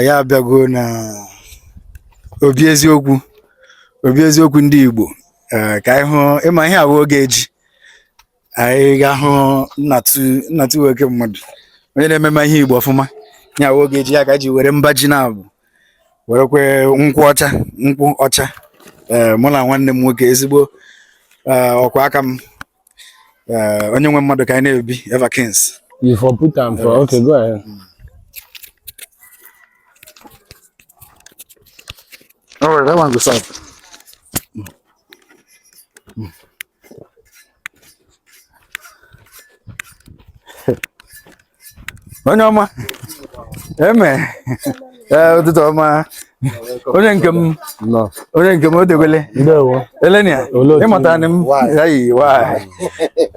Ya abịago na obi eziokwu, obi eziokwu ndị Igbo. Ka anyị hụ ịma ihe a bụ oge ji anyị ga-ahụ nnatụ nnatụ nwoke mmadụ onye na-ememe ihe Igbo ọfụma. Ya bụ oge ji ya ka ji were mba ji na-abụ werekwe nkwụ ọcha, nkwụ ọcha. Ee, mụ na nwanne m nwoke, ezigbo ọkwa aka m, onye nwe mmadụ ka anyị na-ebi, Everkings. You for put am for, okay, go ahead. All right, that one go serve. Onye ọma eme, ee, ụtụtụ ọma, onye nke m. No. Onye nke m, odekwele. Ndewo. Elenia. Olee otu ịmụtara m ya yi why.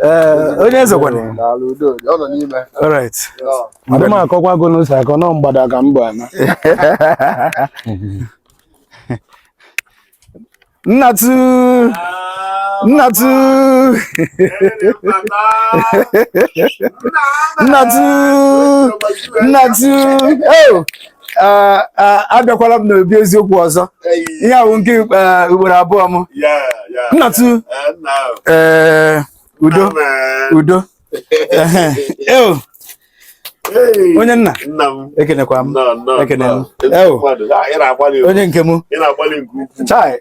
Ee, onye eze kwana. Daalụ, udo dị, ọ nọ n'ime. All right. Adị m akọkwa go n'ụzọ akọ nọ mgbada ka m bụ ana. Nnatụ, nnatụ, nnatụ, nnatụ. Oh, abịakwala m n'obi eziokwu ọzọ. Ihe a bụ nke ugboro abụọ m. Nnatụ, ee, udo, udo. Ehe. Oh, onye nna, ekenekwa m, ekene m. Oh, onye nke m. Chai.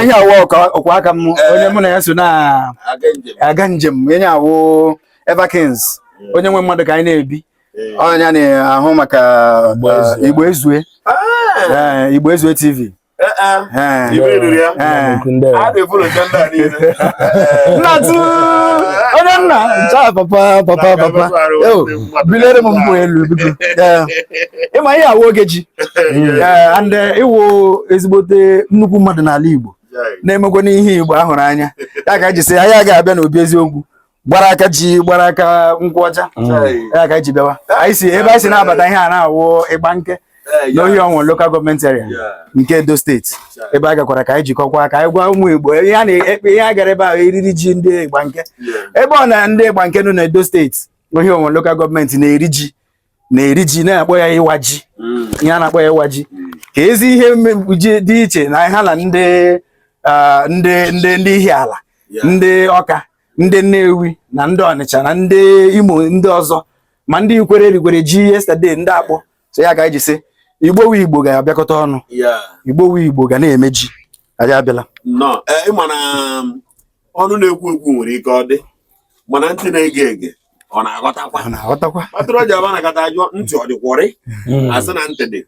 Ihe awụ ọkwa aka m, onye mụ na ya so na-aga njem. Onye awụ Everkings, onye nwe mmadụ ka anyị na-ebi. Onye na-ahụ maka Igbo Ezue, Igbo Ezue TV. Nnatụ, onye nna, chaa, papa, papa, papa, bilere m mbụ elu, biko. Ịma ihe awụ oge ji and ịwụ ezigbote nnukwu mmadụ n'ala Igbo na-emekwa n'ihe Igbo ahụrụ anya ya ka ji sị anyị ga-abịa n'obi eziokwu gbara aka ji, gbara aka nkwụ ọcha ya ka ji bịawa. Anyị si ebe anyị si na-abata ihe a na-awụ Igbanke n'Orhionmwon Local Government Area nke Edo State, ebe a gakwara ka anyị jikọkwa ka anyị gwa ụmụ Igbo ihe a na-ekpe, ihe a gara ebe ahụ eriri ji ndị Igbanke, ebe ọ na ndị Igbanke nọ n'Edo State, Orhionmwon Local Government, na-eri ji, na-eri ji, na-akpọ ya ịwa ji. Ihe a na-akpọ ya ịwa ji ka ezi ihe ji dị iche na ha na ndị ndị ndị ndị Ihiala, ndị Ọka, ndị Nnewi na ndị Ọnịcha na ndị Imo, ndị ọzọ, ma ndị Ikwere rigwere ji yesterday, ndị Akpọ. So ya ka anyị ji sị Igbo wu Igbo ga-abịakọta ọnụ, Igbo wu Igbo ga na-eme ji. Anyị abịala. Nnọọ. Ịma na ọnụ na-ekwu ekwu nwere ike ọ dị, mana ntị na-ege ege ọ na-aghọtakwa? Ọ na-aghọtakwa. Kpatara o ji aba nakọta ajụọ ntị ọ dịkwọrị, asị na ntị dị.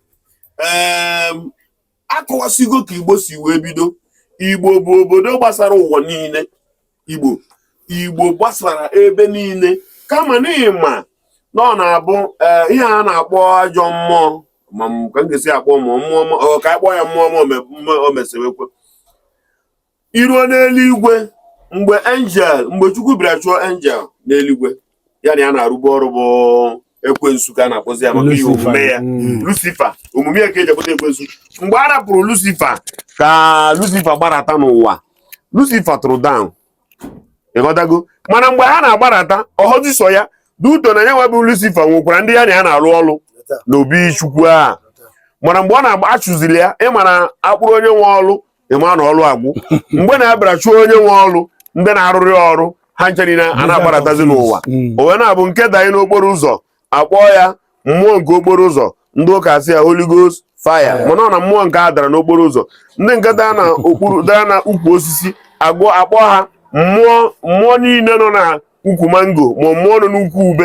Akọwasigo ka Igbo si wee bido. Igbo bụ obodo gbasara ụwa niile. Igbo, Igbo gbasara ebe niile, kama n'ihi ma na ọ na-abụ ihe a na-akpọ ajọ mmụọ, ma m ka m ga-esi akpọ mmụọ mmụọ, ka a kpọọ ya mmụọ ma o mesewekwe iruo n'eluigwe. Mgbe angel, mgbe Chukwu bịara chụọ angel n'eluigwe, ya na ya na-arụbu ọrụ bụ ekwensu ka a na-akpọzi ya maka ihe omume ya. Lucifer, omume ya ka eji akpọta ekwensu. Mgbe a rapụrụ Lucifer ka Lucifer gbarata n'ụwa, Lucifer tụrụ down, ịghọtago? Mana mgbe ha na-agbarata, ọhọzi ya duto na ya nwa bụ Lucifer nwekwara ndị ya na ya na-arụ ọrụ n'obi Chukwu a. Mana mgbe ọ na-agba achụziri ya, ịma na akpụrụ onye nwe ọrụ, ịma na ọrụ agwụ. Mgbe na-abịara chụọ onye nwe ọrụ, ndị na-arụrị ọrụ ha nche niile a na-agbaratazi n'ụwa. O wee na-abụ nke danye n'okporo ụzọ, akpọọ ya mmụọ nke okporo ụzọ. Ndị ụka asị ya Holy Ghost fire, mana ọ na mmụọ nke a dara n'okporo ụzọ. Ndị nke dara na okpuru, dara na ukwu osisi, agụ akpọ ha mmụọ, mmụọ niile nọ na ukwu mango ma mmụọ nọ n'ukwu ube.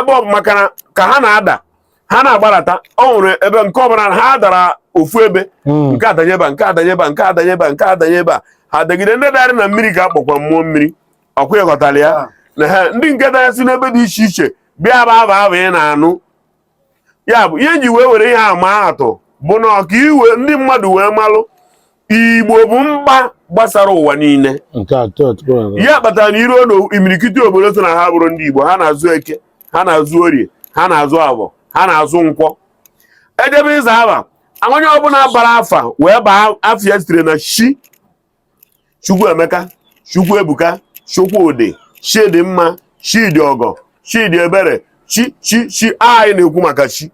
Ebe ọ bụ maka na ka ha na-ada, ha na-agbarata, ọ nwere ebe nke ọbụla ha dara ofu ebe. Nke adanye ebe a, nke adanye ebe a, nke adanye ebe a, nke adanye ebe a, ha degide. Ndị darị na mmiri ka akpọkwa mmụọ mmiri. Ọkwa ịghọtara ya na ha ndị nke dara si n'ebe dị iche iche bịa ba aba aba ị na-anụ ya bụ ihe nji wee were ihe a maa atụ bụ na ọka iwe ndị mmadụ wee malụ Igbo bụ mgba gbasara ụwa niile. Nke atọ. Ya kpatara na iruo na imirikiti obodo so na ha bụrụ ndị Igbo, ha na-azụ Eke, ha na-azụ Orie, ha na-azụ Avọ, ha na-azụ Nkwọ. Ejebe ịza aba, onye ọbụla bara afa wee baa afọ ya sitere na chi Chukwuemeka, Chukwuebuka, Chukwudị, Chidimma, Chidiọgọ, Chidiebere, chi chi chi. Anyị na-ekwu maka chi.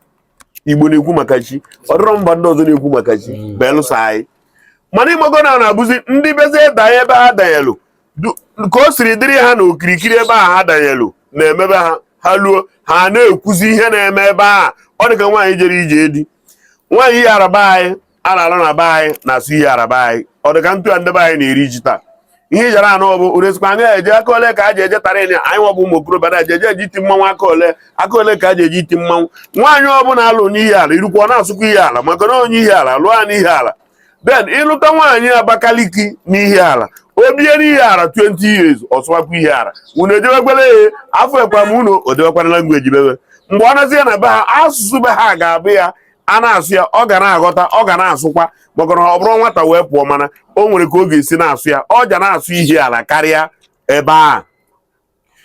Igbo na-ekwu maka chi. Ọ dịrọ mba ndị ọzọ na-ekwu maka chi belụsọ anyị. Mana ịmago na na-abụzi ndị bezie danye ebe ha danyelu, ka o siri dịrị ha na okirikiri ebe a ha danyelu na-emebe ha. Ha luo, ha na-ekwuzi ihe na-eme ebe a. Ọ dị ka nwaanyị jere ije di, nwaanyị ihe araba anyị a na-alụ na be anyị na-asụ ihe araba anyị. Ọ dị ka ntụ ya ndị be anyị na-eri ji taa. Ihe ijara anụ ọ bụ uresikwa anya eje aka ole ka a ji eje tara ịnị anyị nwa bụ ụmụ okorobịa na-eje eje eji iti mmanwụ aka ole, aka ole ka a ji eje iti mmanwụ. Nwaanyị ọbụla alụ n'ihe ala irukwa, ọ na-asụkwa ihe ala, maka na onye ihe ala lụọ ya n'ihe ala. Then ịlụta nwaanyị Abakaliki n'ihe ala, o bie n'ihe ala 20 years, ọ sụwakwa ihe ala. Unu ejewekwala ya afọ ekwa m unu o dewekwana language bebe. Mgbe ọ nazie na be ha, asụsụ be ha ga-abụ ya a na-asụ ya, ọ ga na-aghọta, ọ ga na-asụkwa, maka na ọ bụrụ nwata wee pụọ, mana o nwere ka ọ ga-esi na-asụ ya, ọ ja na-asụ ihe ala karịa ebe a.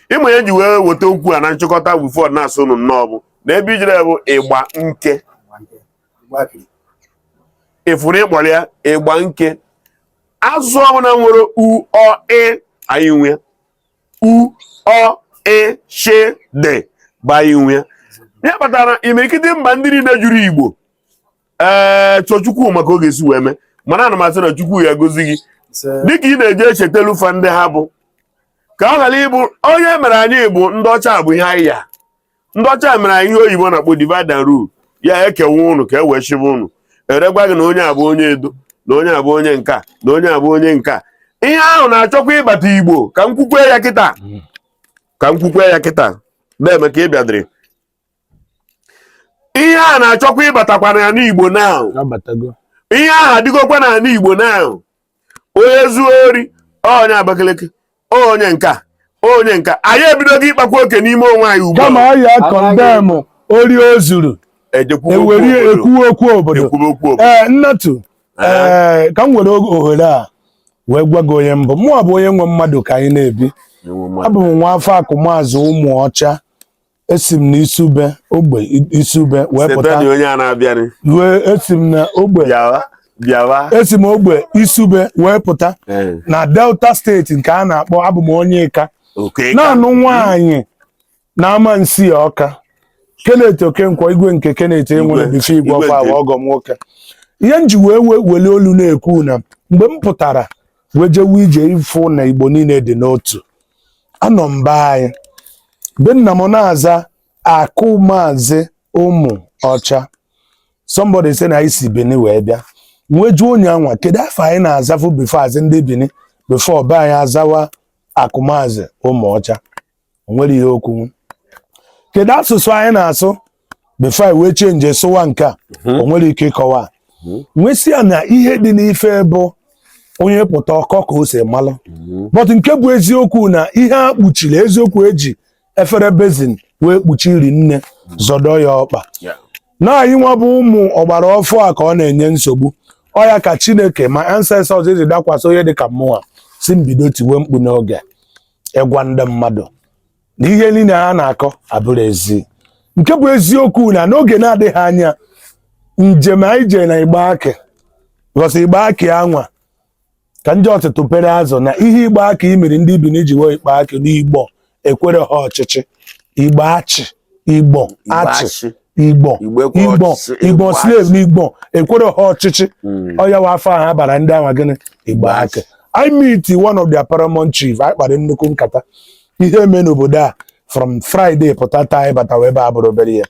Ịma ya ji wee weta okwu a na nchịkọta before na-asụ unu nnọọ bụ na ebe ijere bụ ịgba nke ịfụrụ ịkpọrọ ya ịgba nke. Asụsụ ọbụla nwere u, ọ, ị, anyị nwe ya. U, ọ, ị, sh, d bụ anyị nwe ya. Ya kpatara imirikiti mba ndị niile jụrụ Igbo. Ee, chọọ Chukwu maka ọ ga-esi wee mee. Mana ana m asị na Chukwu ya gozi gị dịka ị na-eje echetelu fa ndị ha bụ, ka ọ ghara ịbụ onye mere anyị bụ ndị ọcha bụ ihe anyị ya. Ndị ọcha mere anyị ihe oyibo na-akpọ divide and rule, ya ekewa ụnụ ka e wee chịba ụnụ. Eregwa gị na onye a bụ onye Edo, na onye a bụ onye nka, na onye a bụ onye nka. Ihe ahụ na-achọkwa ịbata Igbo. Ka m kwukwe ya kịta, ka m kwukwe ya kịta na-eme ka ị bịadịrị. Ihe a na-achọkwa ịbatakwa n'ala Igbo now. Abatago. Ihe ahụ adịgokwa n'ala Igbo now. Onye zuo ori, onye Abakaliki, onye nka, onye nka. Anyị ebidogo ịkpakwa oke n'ime onwe anyị ugbu Kama a. ọ ya condemn ori o zuru, Ejekwuwe okwu ewere obodo. ekwuwe okwu obodo. Ekwube okwu obodo. Ee, nnatu, ee, ka m were ohere a wee gwa gị onye mbụ mụọ bụ onye nwe mmadụ ka anyị na-ebi. Abụ m nwa afọ akụmazụ ụmụ ọcha. Esi m n'Isube, ogbe Isube wee pụta. Setani onye a na-abịanị. Wee esi m na ogbe Bịawa, bịawa. Esi m ogbe Isube wee pụta na Delta Steeti nke a na-akpọ, abụ m onye Ịka. Oke. Na-anụ nwaanyị na ama nsi ya ọka Kenneth Okonkwo, igwe nke Kenneth enwere Igwe, bife igwe igwe ọkwa nke- ọgọ m nwoke. Ihe m ji wee weli olu na-ekwu na mgbe m pụtara wee jewe ije ịfụ na Igbo niile dị n'otu, anọ mba anyị be nna m na-aza akụ maazị ụmụ ọcha. Somebody say na anyị si Benin wee bịa. Wee jụọ onye anwa, kedu afọ anyị na-azafụ before azị ndị Benin, before be anyị azawa akụmaazị ụmụ ọcha? O nwere ihe okwu. Kedu asụsụ anyị na-asụ before anyị wee change sụwa nke a? O nwere ike ịkọwa. Nwesị ya na ihe dị n'ife bụ onye pụta ọkọ ka o si malụ. But nke bụ eziokwu na ihe a kpuchiri eziokwu, eji efere basin wee kpuchiri nne zọdọ ya ọkpa. Na anyị nwa bụ ụmụ ọgbara ọfụ a ka ọ na-enye nsogbu. Ọ ya ka Chineke ma ancestors eji dakwasị onye dịka mmụọ si mbido tiwe mkpu n'oge ịgwa ndị mmadụ na ihe niile ha na-akọ abụrụ ezi. Nke bụ eziokwu na n'oge na-adịghị anya, njem anyị jere na Igba Akị, gosi Igba Akị anwa ka ndị ọtụtụ pere azụ na ihe Igba Akị imiri ndị bi n'iji wee Igba Akị n'Igbo ekwere ha ọchịchị Igbo achị, Igbo achị, Igbo Igbo ekwe Igbo ọchịchị, Igbo Igbo slave na Igbo ekwere ha ọchịchị. Ọya wa afọ ahụ abara ndị anwa gịnị? Igbo Akị. I meet one of their paramount chief. Anyị kpara nnukwu nkata ihe eme n'obodo a from Friday pụta taa anyị batawa ebe a bụrụ obere ihe.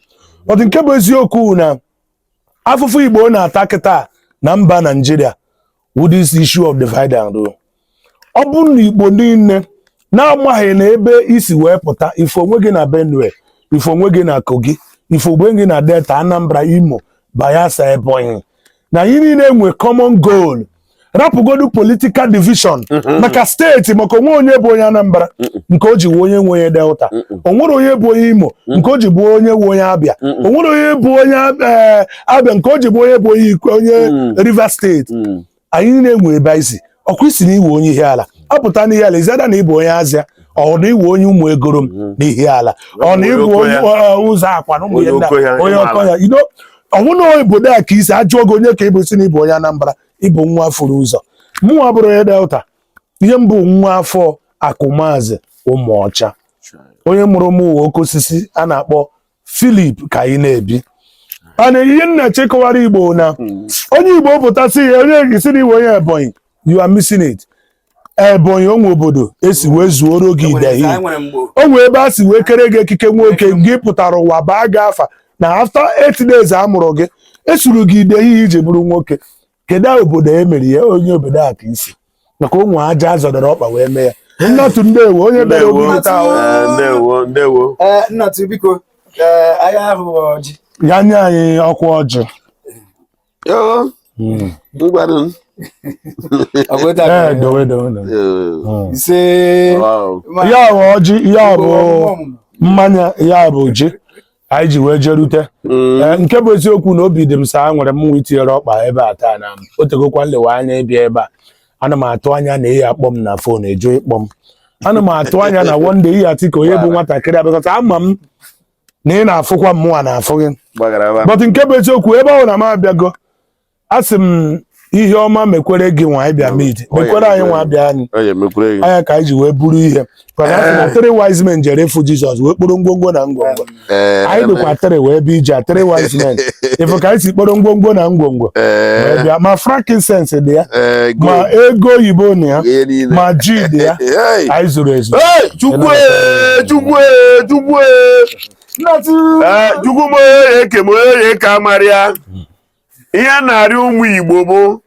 But nke bụ eziokwu na afụfụ Igbo na-ata kịta na mba Naijiria with this issue of divide and rule, ọ bụrụ na Igbo niile na-amaghị na ebe isi wee pụta, ife onwe gị na Benue, ife onwe gị na Kogi, ife onwe gị na Delta, Anambra, Imo, Bayelsa, Ebonyi, na anyị niile nwe common goal, rapụgodu political division maka steeti, maka onwe onye bụ onye Anambra nke o ji wụ onye nwe onye Delta, o nwere onye bụ onye Imo nke o ji bụ onye nwe onye Abịa, o nwere onye bụ onye Abịa nke o ji bụ onye bụ onye Ikwe, onye Rivers Steeti. Anyị niile nwe ebe anyị si. Ọkwa isi na iwe onye ihe ala apụta n'ihe ala izada na ịbụ onye Azịa, ọ na iwe onye ụmụ egoro m n'ihe ala, ọ na ịbụ onye ụzọ akwa na ụmụ ihe ndị a, onye ọkọ ya ino ọnwụ na obodo a ka isi ajụọ gị onye ka ịbụ, si na ịbụ onye Anambra, ịbụ nwa furu ụzọ. Mụnwa bụrụ onye Delta, ihe mbụ nwa afọ akụmaazị. Ụmụọcha. Onye mụrụ m wụ oke osisi a na-akpọ Philip ka anyị na-ebi. Mana ihe m na-achọ ịkọwara Igbo na onye Igbo pụtasị ya onye isi na iwe onye Ebonyi, you are missing it. Ebonyi onwe obodo esi wee zuoro gị idehi, o nwee ebe a si wee kere gị ekike nwoke, gị pụtara ụwa baa gị afa na after 8 days a mụrụ gị, esuru gị idehi iji bụrụ nwoke. Kedu obodo e mere ya? Onye obodo a ka isi maka ụmụ aja azọdọrọ ọkpa wee mee ya. Nnatụ, ndewo, onye bịara obi taa. Ndewo, ndewo. Ee, Nnatụ, biko, ee, anyị ahụ ọjị. Ya nye anyị ọkwa ọjị. Yo, ngwanụ. Ee, dowe dowe dowe. Ise. Wow. Ya bụ ọjị, ya bụ mmanya, ya bụ ji anyị ji wee jerute. Ee, nke bụ eziokwu na obi dị m saa nwere m nwa itinyere ọkpa ebe a taa na o tegokwa nlewe anya ịbịa ebe a. Ana m atụ anya na ihe akpọ m na phone eju ịkpọ m. Ana m atụ anya na one day ihe atị ka onye bụ nwatakịrị abịakọta ama m na ị na-afụkwa m, mụnwa na-afụ gị. Gbagara. But nke bụ eziokwu, ebe ọ na m abịago, asị m ihe ọma mekwere gị nwa ịbịa meet, mekwere anyị nwa bịa anyị. Ọ ya emekwere gị. Anya ka anyị ji wee buru ihe, maka asị na three wise men jere ịfụ Jizọs wee kporo ngwongwo na ngwongwo. Anyị dịkwa three wee bịa ije a, three wise men. Ịfụ ka anyị si kporo ngwongwo na ngwongwo wee bịa, ma frankincense dị ya, ma ego oyibo na ya, Ihe niile. ma ji dị ya. Hey! Anyị zuru ezu. Hey! Chukwu ee, Chukwu ee, Chukwu ee. Ee, Chukwu m onye eke m onye eke amarịa. Ihe na-arịọ ụmụ Igbo bụ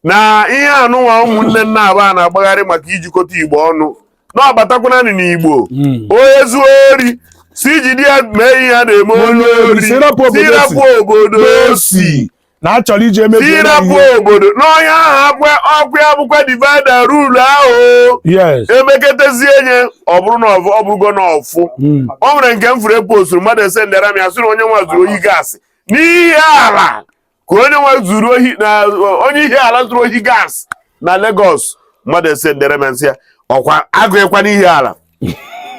na ihe anụnwa ụmụnne nna abụọ na-agbagharị maka ijikọta Igbo ọnụ na ọbatakwananị n'Igbo. Onye zuo ori, si jide ya mee ihe a na-eme onye ori. Si rapụ obodo si rapụ obodo o si. Na achọrọ iji emebi Si rapụ obodo n'ọhịa ahụ. Akwa ọkụ ya bụkwa divide and rule ahụ. Emeketezie nye ọ bụrụ na ọ bụrụgo na ọfụ o nwere nke m furu eposturu mmadụ ese ndara m ya sị na onye nwa zuru ohi gas n'ihi ala ka onye nwa zuru ohi na onye ihe ala zuru ohi gas na Lagos. Mmadụ ese ndere m nsị ya ọkwa agụghịkwa n'ihi ala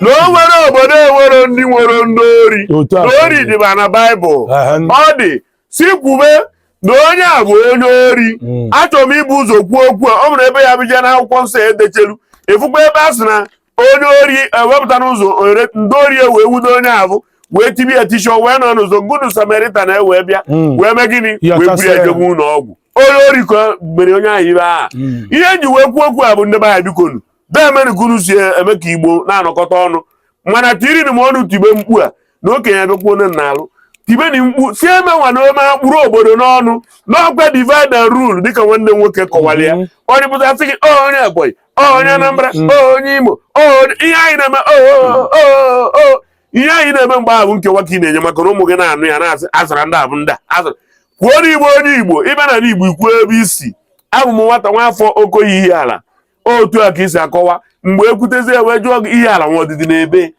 na o nwere obodo enwere ndị nwere ndị ori. Otu a na ka ori ọ dị. dịba na Baịbụl. Ọ dị si kwube na onye a bụ onye ori. Achọrọ m ibu ụzọ kwuo okwu a. O nwere ebe ya bụje n'akwụkwọ nsọ edechelu efukwa ebe a sị na onye ori ewepụta n'ụzọ ohere ndị ori e wee wudo onye ahụ wee tibi ya tishọ wee nọ n'ụzọ Good Samaritan na-ewee bịa wee mee gịnị? Wee buru Yọchasịa ya ya. jebe ụlọ ọgwụ. Onye ori ka mere onye ahụ ibe aha. Ihe nji wee kwuo okwu a bụ, ndị be anyị, bikonu, deemerikunu si eme ka Igbo na-anọkọta ọnụ, mana tirini m ọnụ tibe mkpu a na okenye abịakwuo onye na-alụ tibeni mkpu si emenwa na ome akpụrụ obodo n'ọnụ n'ọkwa divide and rule, dịka nwanne m nwoke kọwara ya. Onye pụta sị gị, "Ọ onye Ebonyi, ọ onye Anambra, ọ onye Imo, ọ ihe anyị na-eme, o o o ihe anyị na-eme." Mgbe ahụ bụ nkewa ka ị na-enye, maka na ụmụ gị na-anụ ya na-asị asara ndị abụ ndị a asara kwuo n'Igbo. Onye Igbo ịbịa na Igbo ikwuo ebe isi abụ m nwata nwaafọ Okoye ihe ala. Otu a ka isi akọwa mgbe ekwutezi ya wee jụọ gị ihe ala nwa ọdịdị n'ebe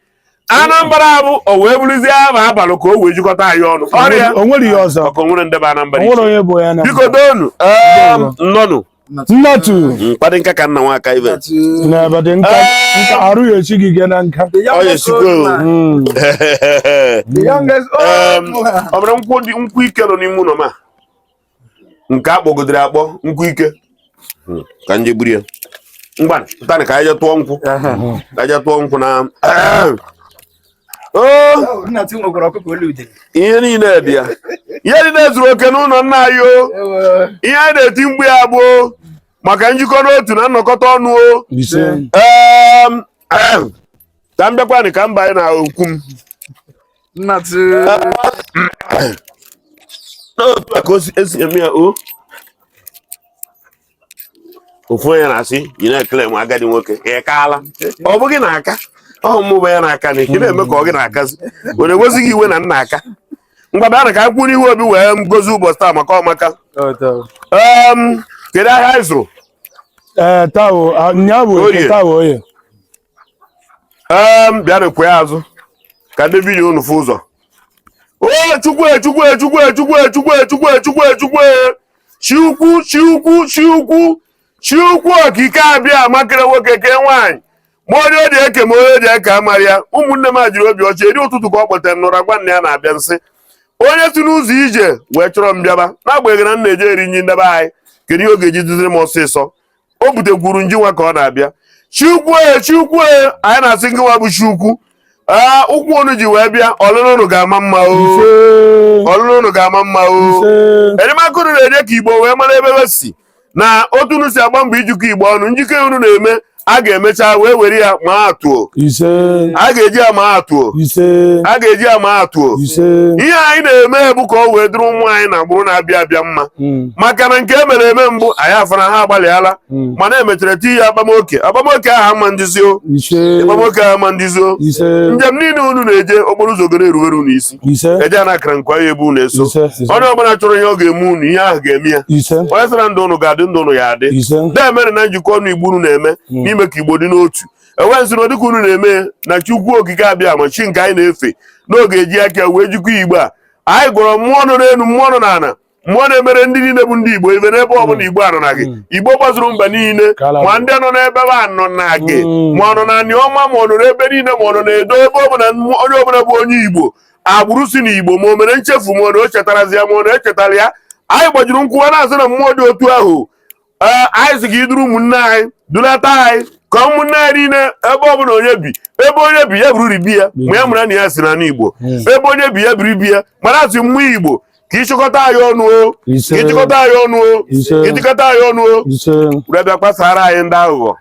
Anambra bụ o wee bụrụzie aba abalị ka o wee jikọta anyị ọnụ ọrịa. O nwere ihe ọzọ. Ọkụ nwere ndebe Anambra. O nwere onye bụ ya na Biko doonu, nnọnụ. Nnatu. Mkpadị nka ka nna nwaka ibe. Na ebe dị nka nka arụ ya echi gị gị na nka. Ọ ya esikwa o. The youngest old man. Ọ bụrụ nkwụ dị nkwụ ike nọ n'ime ụlọ ma nke a kpọgodere akpọ nkwụ ike ka nje buru ya. Ngwa, pụtanụ ka anyị jee tụọ nkwụ, ka anyị jee tụọ nkwụ na o. Oh, Nnatu nwekwara ọkụkọ olu udele. Ihe niile dị ya, ihe niile zuru oke n'ụlọ nna anyị o. Ewo. Ihe anyị na-eti mkpu ya bụ maka njikọ n'otu na nnọkọta ọnụ o. Ise. Ka m bịakwanị ka m banye na okwu m. Nnatu. N'otu a ka o si esi eme ya o. Ofu onye na-asị ị na-ekele m agadi nwoke ị kaala, ọ bụ gị na-aka ọ mụba ya n'aka na ị na-eme ka ọ gị na-akazi onye ewezighị iwe na nna aka. Ngwa, bịa ka anyị kwuo n'ihu obi wee gozie ụbọchị taa maka ọmaka. Kedu ahịa anyị zụrụ? Ee, taa bụ nya bụ eke. Orie. Taa bụ oye. Bịa kwe azụ ka ndị video unu fụ ụzọ o. Chukwu, Chukwu, Chukwu, Chukwu, Chukwu, Chukwu, Chukwu, Chukwu, Chukwu, Chukwu, Chukwu, Chukwu okike abịa makere nwoke kee nwaanyị, ma onye ọ dị eke ma onye dị eke amara ya. Ụmụnne m a jiri obi ọcha eri ụtụtụ ka ọ kpọtere nụra gwa nna ya na-abịa nsị onye si n'ụzọ ije wee chọrọ m bịaba, n'agbanyeghị na m na-eje eri nri ndebe anyị. Kedu ihe ọ ga-eji duziri m ọsịsọ? O butekwuru nji nwa ka ọ na-abịa. Chukwu e, Chukwu e, anyị na-asị ngị nwa bụ Chukwu. Ee, ụkwụ unu ji wee bịa, ọlụlụ unu ga-ama mma o. Ise. Ọlụlụ unu ga-ama mma o. Ise. Enyemaka unu na-enye ka Igbo wee mara ebe we si na otu unu si agba mbọ ijikọ Igbo ọnụ, njikọ unu na-eme a ga-emecha wee were ya maa atụo. Ise. A ga-eji ya maa atụo. Ise. A ga-eji ya maa atụo. Ise. Ihe anyị na-eme bụ ka o wee dịrị ụmụ anyị na agbụrụ na-abịa abịa mma, maka na nke e mere eme mbụ anyị afara ha agbalịala, mana emechara tinye ya akpamoke, akpamoke ahụ ama ndizio. Ise. Akpamoke ahụ ama ndizio. Ise. Njem niile unu na-eje, okporo ụzọ ga na-erubere unu isi. Ise. Eje a na-akara nkwa ya ebe unu eso. Ise. Ise. Onye ọbụla chọrọ ihe ọ ga-eme unu, ihe ahụ ga-eme ya. Ise. Onye sịra ndụ unu ga-adị, ndụ unu ya adị. Ise. Demere na njikọ ọnụ Igbo unu na-eme n'ime ka Igbo dị n'otu, enwe nsị na dịka unu na-eme na Chukwu okike abịa ma chi nke anyị na-efe n'oge eji aka wee jikọ Igbo a. Anyị gụrụ mmụọ nọ n'elu, mmụọ nọ n'ala, mmụọ na-emere ndị niile bụ ndị Igbo ibe n'ebe ọbụla Igbo anọ na gị, Igbo gbazuru mba niile, ma ndị nọ n'ebe a nọ na gị, ma ọ nọ na anị ọma, ma ọ nọ n'ebe niile, ma ọ nọ n'edo, ebe ọbụla onye ọbụla bụ onye Igbo agbụrụ si n'Igbo, ma o mere nchefu, ma ọ na o chetarazi ya, ma ọ na echetara ya, anyị gbajiri nkwụ na-asị na mmụọ dị otu ahụ. Ee, anyị sị ka iduru ụmụnne anyị, dulata anyị, ka ụmụnne anyị niile, ebe ọbụla onye bi, ebe onye bi ya bụrụ ribi ya, ma ya mara na ya si n'ala Igbo, ebe onye bi ya biri bi ya, mana asị mmụọ Igbo ka ịchịkọta anyị ọnụ o, ka ịchịkọta anyị ọnụ o, ka ịchịkọta anyị ọnụ o, were bịa kpasara anyị ndị aghụghọ,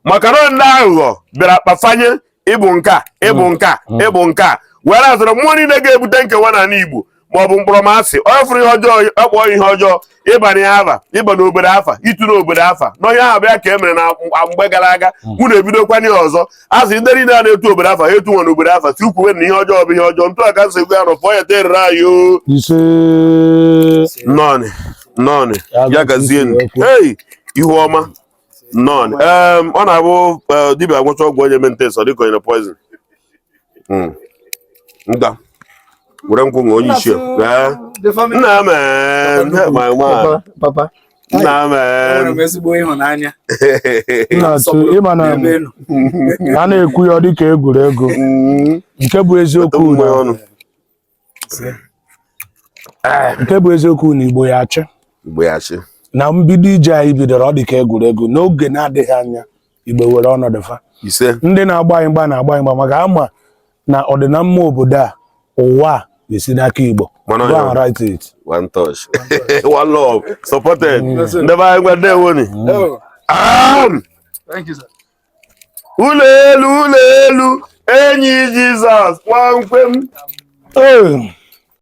maka na ndị aghụghọ bịara kpafanye ịbụ nka, ịbụ nka, ịbụ nka, were azụrụ mmụọ niile ga-ebute nkewa n'ala Igbo ma ọ bụ mkpọrọmasị. Onye fụrụ ihe ọjọọ akpọọ ihe ọjọọ, ịba na afa, ịba n'obodo afa, ịtụ n'obodo afa n'onye ahụ bịa ka e mere na mgbe gara aga, unu ebidokwana ya ọzọ. A sị ndị niile a na-etu obodo afa, ha etu nwe n'obodo afa, si ukwuwe na ihe ọjọọ bụ ihe ọjọọ. Ntụ aka nsogbu ya nọ fọọ ya terere anyị o. Ise. Nnọọnị, nnọọnị, ya gazienụ. Hey, ihu ọma, nnọọnị. Ọ na-abụ dibịa gwọcha ọgwụ onye mente sọ dịka onye poison. Nga were nkwụ ṅụọ onye isi. Nna man, my man. Papa, Nna enwere man. m ezigbo ịhụnanya. Nna, ịma na n'ebe ị nọ. a na-ekwu ya ọ dịka egwuregwu, nke bụ eziokwu na ọnụ. Nke bụ eziokwu na Igbo ya achị. Igbo ya achị. Na mbido ije anyị bidoro, ọ dị ka egwuregwu, n'oge na-adịghị anya Igbo were ọnọdụ fa. Ise. Ndị na-agba anyị mgba na-agba anyị mgba maka ama na ọdịnamma obodo a, ụwa a ga-esi n'aka Igbo. Mana Go ya- and write it. One touch, one love, supported. Ndị be anyị, gwa ndewoni. Oh, Am! thank you, sir. Ụlọ elu, ụlọ elu, enyi Jizọs kpọmkwem. Ee.